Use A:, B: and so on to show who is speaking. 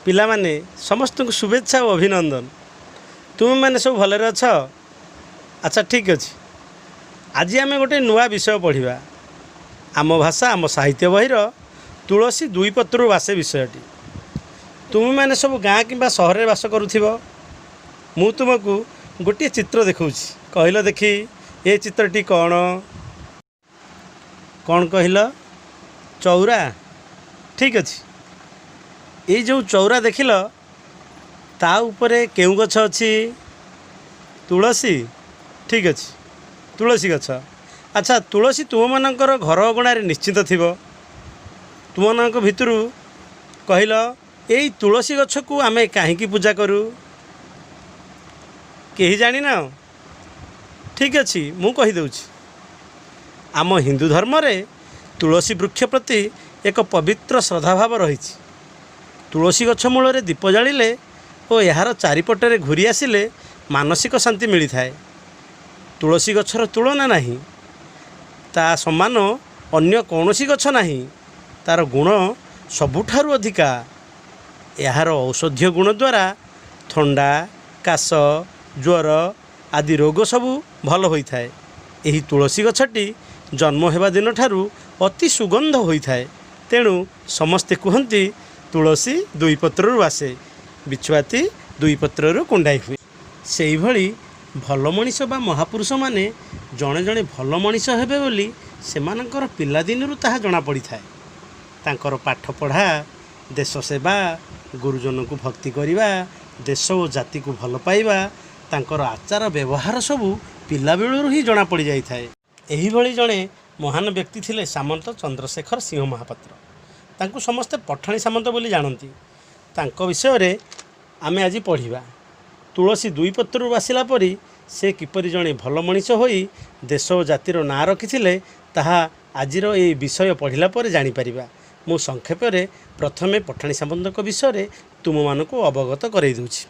A: ପିଲାମାନେ, ସମସ୍ତଙ୍କୁ ଶୁଭେଚ୍ଛା ଓ ଅଭିନନ୍ଦନ। ତୁମେମାନେ ସବୁ ଭଲରେ ଅଛ? ଆଚ୍ଛା, ଠିକ୍ ଅଛି। ଆଜି ଆମେ ଗୋଟେ ନୂଆ ବିଷୟ ପଢ଼ିବା, ଆମ ଭାଷା ଆମ ସାହିତ୍ୟ ବହିର ତୁଳସୀ ଦୁଇ ପତ୍ରରୁ ବାସେ ବିଷୟଟି। ତୁମେମାନେ ସବୁ ଗାଁ କିମ୍ବା ସହରରେ ବାସ କରୁଥିବ। ମୁଁ ତୁମକୁ ଗୋଟିଏ ଚିତ୍ର ଦେଖାଉଛି। କହିଲ ଦେଖି, ଏ ଚିତ୍ରଟି କ'ଣ? କ'ଣ କହିଲ? ଚଉରା। ଠିକ୍ ଅଛି। ଏଇ ଯେଉଁ ଚଉରା ଦେଖିଲ, ତା ଉପରେ କେଉଁ ଗଛ ଅଛି? ତୁଳସୀ। ଠିକ୍ ଅଛି, ତୁଳସୀ ଗଛ। ଆଚ୍ଛା, ତୁଳସୀ ତୁମମାନଙ୍କର ଘର ଅଗଣାରେ ନିଶ୍ଚିତ ଥିବ। ତୁମମାନଙ୍କ ଭିତରୁ କହିଲ, ଏଇ ତୁଳସୀ ଗଛକୁ ଆମେ କାହିଁକି ପୂଜା କରୁ? କେହି ଜାଣିନ? ଠିକ୍ ଅଛି, ମୁଁ କହିଦେଉଛି। ଆମ ହିନ୍ଦୁ ଧର୍ମରେ ତୁଳସୀ ବୃକ୍ଷ ପ୍ରତି ଏକ ପବିତ୍ର ଶ୍ରଦ୍ଧାଭାବ ରହିଛି। ତୁଳସୀ ଗଛ ମୂଳରେ ଦୀପ ଜାଳିଲେ ଓ ଏହାର ଚାରିପଟରେ ଘୂରି ଆସିଲେ ମାନସିକ ଶାନ୍ତି ମିଳିଥାଏ। ତୁଳସୀ ଗଛର ତୁଳନା ନାହିଁ। ତା ସମାନ ଅନ୍ୟ କୌଣସି ଗଛ ନାହିଁ। ତା'ର ଗୁଣ ସବୁଠାରୁ ଅଧିକା। ଏହାର ଔଷଧୀୟ ଗୁଣ ଦ୍ୱାରା ଥଣ୍ଡା, କାଶ, ଜ୍ୱର ଆଦି ରୋଗ ସବୁ ଭଲ ହୋଇଥାଏ। ଏହି ତୁଳସୀ ଗଛଟି ଜନ୍ମ ହେବା ଦିନଠାରୁ ଅତି ସୁଗନ୍ଧ ହୋଇଥାଏ। ତେଣୁ ସମସ୍ତେ କୁହନ୍ତି, ତୁଳସୀ ଦୁଇ ପତ୍ରରୁ ବାସେ, ବିଛୁଆତି ଦୁଇ ପତ୍ରରୁ କୁଣ୍ଡାଇ ହୁଏ। ସେଇଭଳି ଭଲ ମଣିଷ ବା ମହାପୁରୁଷମାନେ ଜଣେ ଜଣେ ଭଲ ମଣିଷ ହେବେ ବୋଲି ସେମାନଙ୍କର ପିଲାଦିନରୁ ତାହା ଜଣାପଡ଼ିଥାଏ। ତାଙ୍କର ପାଠପଢ଼ା, ଦେଶ ସେବା, ଗୁରୁଜନଙ୍କୁ ଭକ୍ତି କରିବା, ଦେଶ ଓ ଜାତିକୁ ଭଲ ପାଇବା, ତାଙ୍କର ଆଚାର ବ୍ୟବହାର ସବୁ ପିଲାବେଳରୁ ହିଁ ଜଣାପଡ଼ିଯାଇଥାଏ। ଏହିଭଳି ଜଣେ ମହାନ ବ୍ୟକ୍ତି ଥିଲେ ସାମନ୍ତ ଚନ୍ଦ୍ରଶେଖର ସିଂହ ମହାପାତ୍ର। ତାଙ୍କୁ ସମସ୍ତେ ପଠାଣି ସାମନ୍ତ ବୋଲି ଜାଣନ୍ତି। ତାଙ୍କ ବିଷୟରେ ଆମେ ଆଜି ପଢ଼ିବା। ତୁଳସୀ ଦୁଇ ପତ୍ରରୁ ବାସିଲା ପରି ସେ କିପରି ଜଣେ ଭଲ ମଣିଷ ହୋଇ ଦେଶ ଓ ଜାତିର ନାଁ ରଖିଥିଲେ, ତାହା ଆଜିର ଏହି ବିଷୟ ପଢ଼ିଲା ପରେ ଜାଣିପାରିବା। ମୁଁ ସଂକ୍ଷେପରେ ପ୍ରଥମେ ପଠାଣି ସାମନ୍ତଙ୍କ ବିଷୟରେ ତୁମମାନଙ୍କୁ ଅବଗତ କରାଇ ଦେଉଛି।